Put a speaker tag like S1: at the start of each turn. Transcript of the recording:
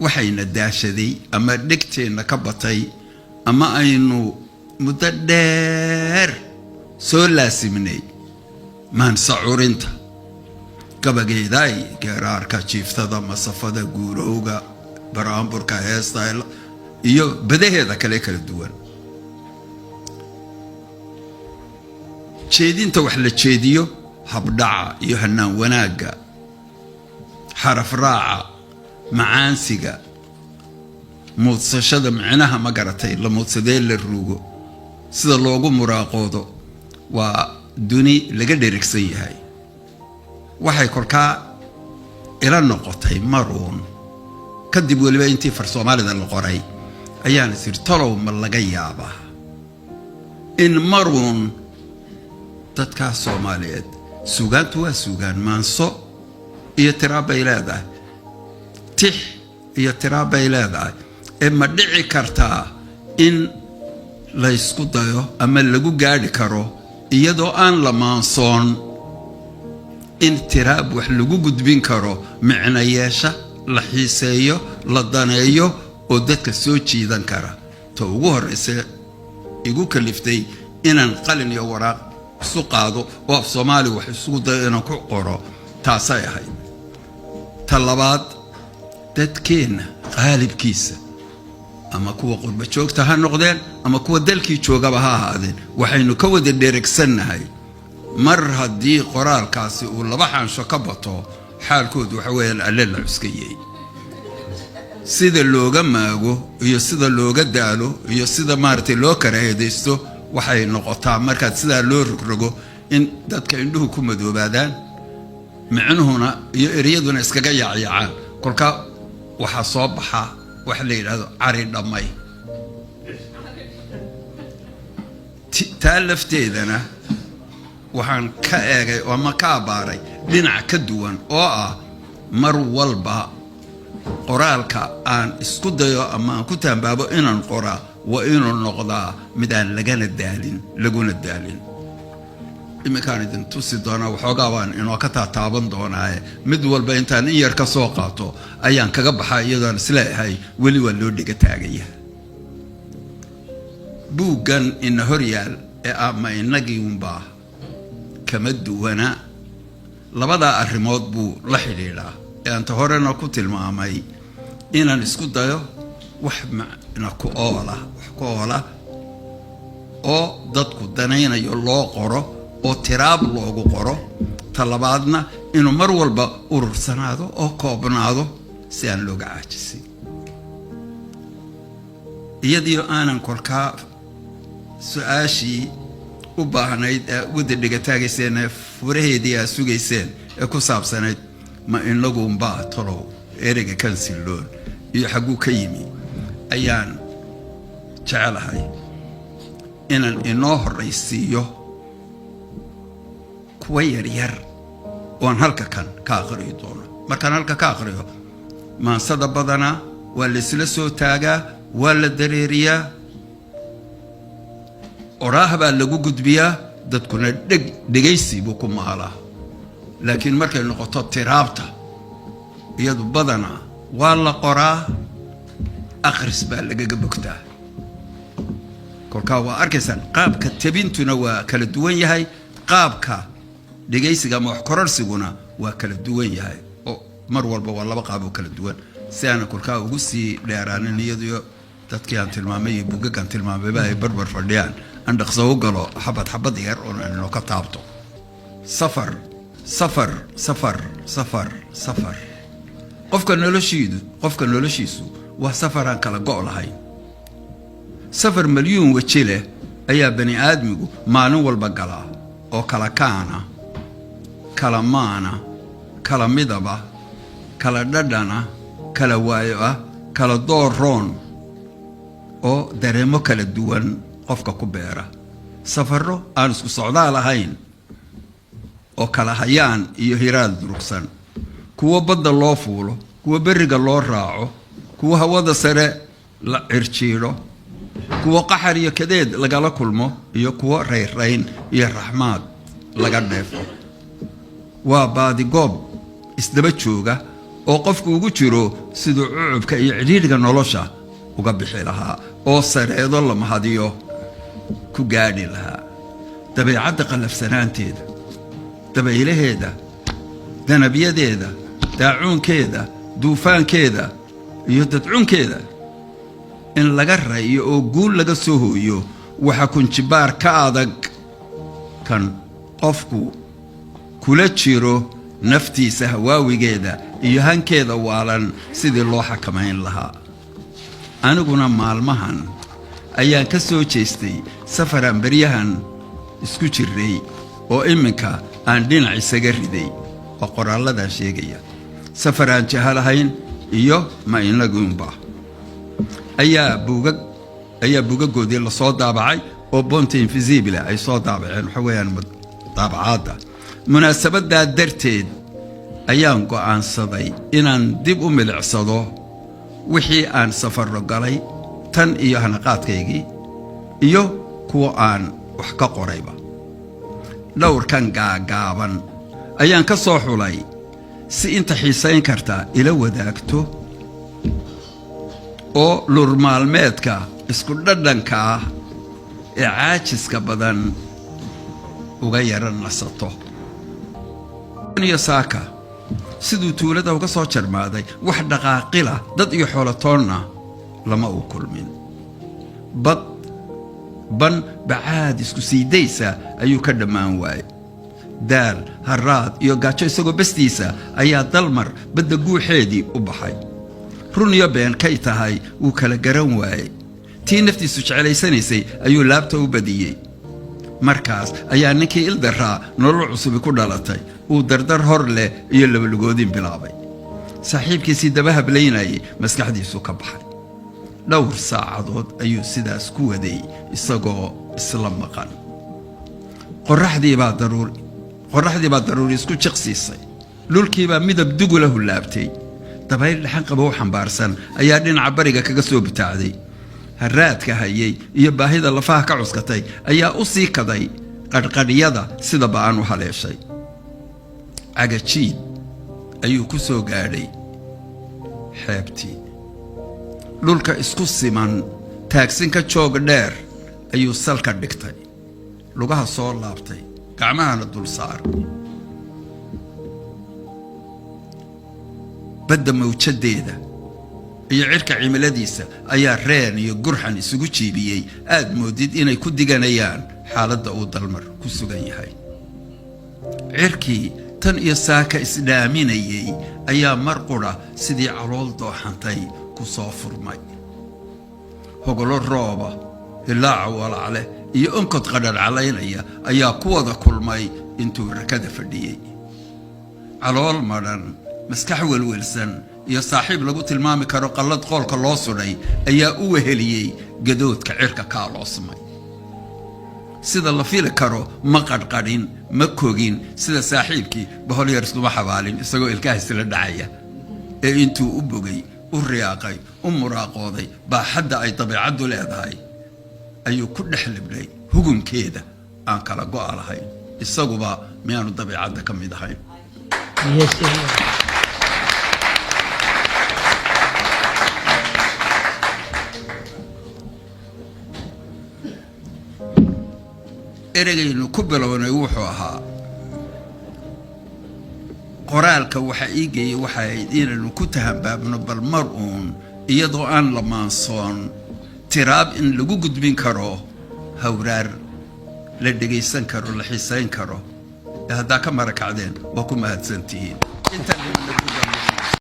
S1: Waxayna daashaday ama dhegteenna ka batay ama aynu muddo dheer soo laasimnay maansa curinta, gabageedaay, geeraarka, jiiftada, masafada, guurowga, baraamburka, heesta iyo badaheeda kale kala duwan. Jeedinta wax la jeediyo, habdhaca iyo hanaan wanaagga, xaraf raaca, macaansiga, muudsashada micnaha, ma garatay, la muudsadee, la ruugo, sida loogu muraaqoodo, waa duni laga dherigsan yahay. Waxay kolkaa ila noqotay maruun kadib, weliba intii far Soomaalida la qoray, ayaan is iri, talow ma laga yaabaa in maruun dadkaas Soomaaliyeed, suugaantu waa suugaan, maanso iyo tiraab bay leedahay, tix iyo tiraab bay leedahay, ee ma dhici kartaa in laysku dayo ama lagu gaadhi karo iyadoo aan la maansoon in tiraab wax lagu gudbin karo, micno yeesha, la xiiseeyo, la daneeyo oo dadka soo jiidan kara? Ta ugu horraysa igu kaliftay inaan qalin iyo waraaq isu qaado oo af Soomaali wax isugu dayo inaan ku qoro taasay ahayd. Ta labaad, dadkeenna qaalibkiisa, ama kuwa qurba joogta ha noqdeen ama kuwa dalkii joogaba ha ahaadeen, waxaynu ka wada dheregsannahay mar haddii qoraalkaasi uu laba xaansho ka bato, xaalkoodu waxa weeyaan alle la cuskayey. Sida looga maago iyo sida looga daalo iyo sida maaragtay loo karaahadaysto, waxay noqotaa markaad sidaa loo rogrogo in dadka indhuhu ku madoobaadaan, micnuhuna iyo ereyaduna iskaga yaacyaacaan. Kolka waxaa soo baxa waxa la yidhahdo cari dhammay. Taa lafteedana waxaan ka eegay ama ka abbaaray dhinac ka duwan oo ah mar walba qoraalka aan isku dayo ama aan ku taambaabo inaan qoraa waa inuu noqdaa mid aan lagana daalin laguna daalin. Iminkaan idin tusi doonaa, waxoogaa baan inoo ka taataaban doonaaye, mid walba intaan in yar ka soo qaato ayaan kaga baxaa, iyadoon isleeyahay weli waa loo dhiga taagaya. Buuggan ina hor yaal ee ama inagii unbaa kama duwana labadaa arrimood buu la xidhiidhaa ee aanta horena ku tilmaamay, inaan isku dayo wax macna ku oola, wax ku oola oo dadku danaynayo loo qoro oo tiraab loogu qoro. Ta labaadna, inuu mar walba urursanaado oo koobnaado si aan looga caajisin. Iyadiio aanan kolkaa su-aashii u baahnayd ee wada dhegataagayseen ee furaheedii aa sugayseen ee ku saabsanayd ma inagunbaa talow ereyga kansilloon iyo xagguu ka yimi, ayaan jecelahay inaan inoo horraysiiyo kuwa yaryar oon halka kan ka aqriyi doono. Markaan halka ka aqriyo, maansada badanaa waa la isla soo taagaa, waa la dareeriyaa, oraah baa lagu gudbiyaa, dadkuna dheg dhegaysi buu ku maalaa. Laakiin markay noqoto tiraabta, iyadu badanaa waa la qoraa, akhris baa lagaga bogtaa. Kolkaa waa arkaysaan, qaabka tabintuna waa kala duwan yahay, qaabka dhegaysiga ama wax kororsiguna waa kala duwan yahay, oo mar walba waa laba qaab oo kala duwan. Si aanan kolkaa ugu sii dheeraanin, iyadiyo dadkii aan tilmaamay iyo buugaggaan tilmaamayba ay barbar fadhiyaan, aan dhaqso u galo xabad xabad yar oon inoo ka taabto. Safar, safar, safar, safar, safar. Qofka noloshiisu waa safar aan kala go' lahayn. Safar malyuun weji leh ayaa bani aadmigu maalin walba galaa, oo kala kaana, kala maana, kala midaba, kala dhadhana, kala waayo ah, kala dooroon, oo dareemo kala duwan qofka ku beera. Safarro aan isku socdaal ahayn oo kala hayaan iyo hiraal durugsan, kuwo badda loo fuulo, kuwo berriga loo raaco, kuwo hawada sare la cirjiidho, kuwo qaxar iyo kadeed lagala kulmo, iyo kuwo rayrayn iyo raxmaad laga dheefo. Waa baadigoob isdaba jooga oo Oo qofku ugu jiro siduu cucubka iyo cidhiidhiga nolosha uga bixi lahaa oo sareedo la mahadiyo ku gaadhi lahaa. Dabeecadda qallafsanaanteeda, dabaylaheeda, danabyadeeda, daacuunkeeda, duufaankeeda iyo dadcunkeeda in laga rayo oo guul laga soo hooyo, waxa kunjibaar ka adag kan qofku kula jiro naftiisa, hawaawigeeda iyo hankeeda waalan sidii loo xakamayn lahaa. Aniguna maalmahan ayaan ka soo jeestay safaraan beryahan isku jirray oo iminka aan dhinac isaga riday. Waa qoraalladaan sheegaya. Safaraan jaho lahayn iyo ma inaguunba ayaa buugag ayaa buugaggoodii lasoo daabacay oo Ponte Invisibile ay soo daabaceen. Waxa weeyaan daabacaadda. Munaasabaddaa darteed ayaan go'aansaday inaan dib u milicsado wixii aan safarro galay tan iyo hanaqaadkaygii iyo kuwa aan wax ka qorayba. Dhowrkan gaagaaban ayaan ka soo xulay si inta xiisayn karta ila wadaagto oo lurmaalmeedka isku dhadhanka ah ee caajiska badan uga yara nasato. Iyo saaka siduu tuulada uga soo jarmaaday, wax dhaqaaqila, dad iyo xoolatoonna lama uu kulmin. Bad ban bacaad isku siidaysa ayuu ka dhammaan waayey. Daal, haraad iyo gaajo isagoo bastiisa ayaa Dalmar badda guuxeedii u baxay. Run iyo been kay tahay wuu kala garan waayey. Tii naftiisu jeclaysanaysay ayuu laabta u badiyey. Markaas ayaa ninkii ildaraa nolol cusubi ku dhalatay, uu dardar hor leh iyo labalugoodin bilaabay. Saaxiibkiisii daba hablaynayay maskaxdiisu ka baxay. Dhowr saacadood ayuu sidaas ku waday isagoo isla maqan. Qorraxdii baa daruuri isku jiqsiisay. Dhulkiibaa midab dugula hullaabtay. Dabayl dhaxan qabow xambaarsan ayaa dhinaca bariga kaga soo butaacday. Haraadka hayay iyo baahida lafaha ka cuskatay ayaa u sii kaday qadhqadhyada sida ba'an u haleeshay. Cagajiid ayuu ku soo gaadhay xeebtii. Dhulka isku siman taagsin ka joog dheer ayuu salka dhigtay, lugaha soo laabtay, gacmahana dul saaray. Badda mawjadeeda iyo cirka cimiladiisa ayaa reen iyo gurxan isugu jiibiyey, aad moodid inay ku diganayaan xaaladda uu Dalmar ku sugan yahay. Cirkii tan iyo saaka isdhaaminayey ayaa mar qudha sidii calool dooxantay ku soo furmay. Hogolo rooba, hilaaca walacle iyo onkod qadharcalaynaya ayaa ku wada kulmay intuu rakada fadhiyey. Calool madhan, maskax welwelsan iyo saaxiib lagu tilmaami karo qallad qoolka loo sudhay ayaa u weheliyey gadoodka cirka ka aloosmay. Sida la fili karo, ma qadhqadhin, ma kogin, sida saaxiibkii bohol yar iskuma xabaalin isagoo ilkahaisla dhacaya, ee intuu u bogay, u riyaaqay, u muraaqooday baaxadda ay dabeicaddu leedahay ayuu ku dhex libdhay hugunkeeda aan kala go'a lahayn. Isaguba miyaanu dabeicadda ka mid ahayn?
S2: Yes, yeah.
S1: Ereygaynu ku bilownay wuxuu ahaa qoraalka. Waxa ii geeyey waxay ahayd inaynu ku tahambaabno bal mar uun, iyadoo aan la maansoon, tiraab in lagu gudbin karo hawraar la dhegaysan karo, la xiisayn karo. Ee haddaa ka marakacdeen, waa ku mahadsantihiin. Inta dhimanna.